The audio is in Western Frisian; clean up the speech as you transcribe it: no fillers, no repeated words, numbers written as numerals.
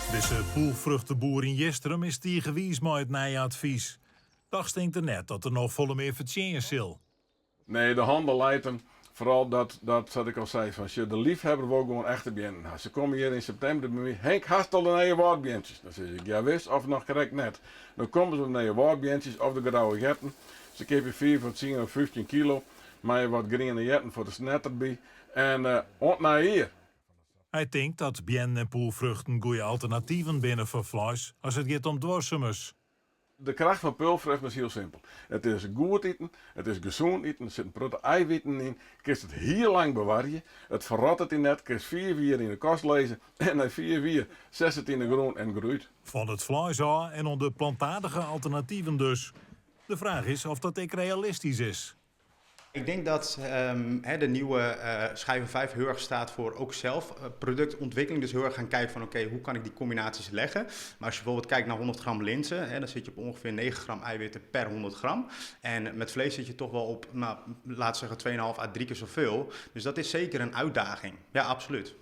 Dizze pûlfruchteboer yn Jistrum is tige wiis mei it nije advys. Dochs tinkt er net dat er no folle mear fertsjinje sil. Nee, de hannel leit him foaral dat, dat sa't ik al sei, fan sjoch, de leafhawwer wol gewoan echte beannen ha. Se komme hjir yn septimber by my, Henk, hast al de nije wâldbeantsjes? Dan sis ik, jawis of noch krekt net. Dan komme se mei nije wâldbeantsjes of de grauwe herten. Se keapje 5 of 10 of 15 kilo mei wat griene herten foar de snert derby en oant nije jier. Hy tinkt dat beannen en pûlfruchten goede alternativen binne foar fleis as it giet om duorsumens. De kracht fan peulfruchten is hiel simpel. It is goed iten, it is gesûn iten, der sit in protte eiwiten yn, kinst it hiel lang bewarje, it ferrottet dy net, kinst 5 jier yn de kast lizze en nei 5 jier setst it yn de grûn en it groeit. Fan it fleis ôf en oan de plantaardige alternativen dus. De fraach is oft dat ek realistysk is. Ik denk dat de nieuwe Schijf in 5 heel erg staat voor ook zelf productontwikkeling. Dus heel erg gaan kijken van oké, hoe kan ik die combinaties leggen. Maar als je bijvoorbeeld kijkt naar 100 gram linzen, hè, dan zit je op ongeveer 9 gram eiwitten per 100 gram. En met vlees zit je toch wel op, nou, laten we zeggen, 2,5 à 3 keer zoveel. Dus dat is zeker een uitdaging. Ja, absoluut.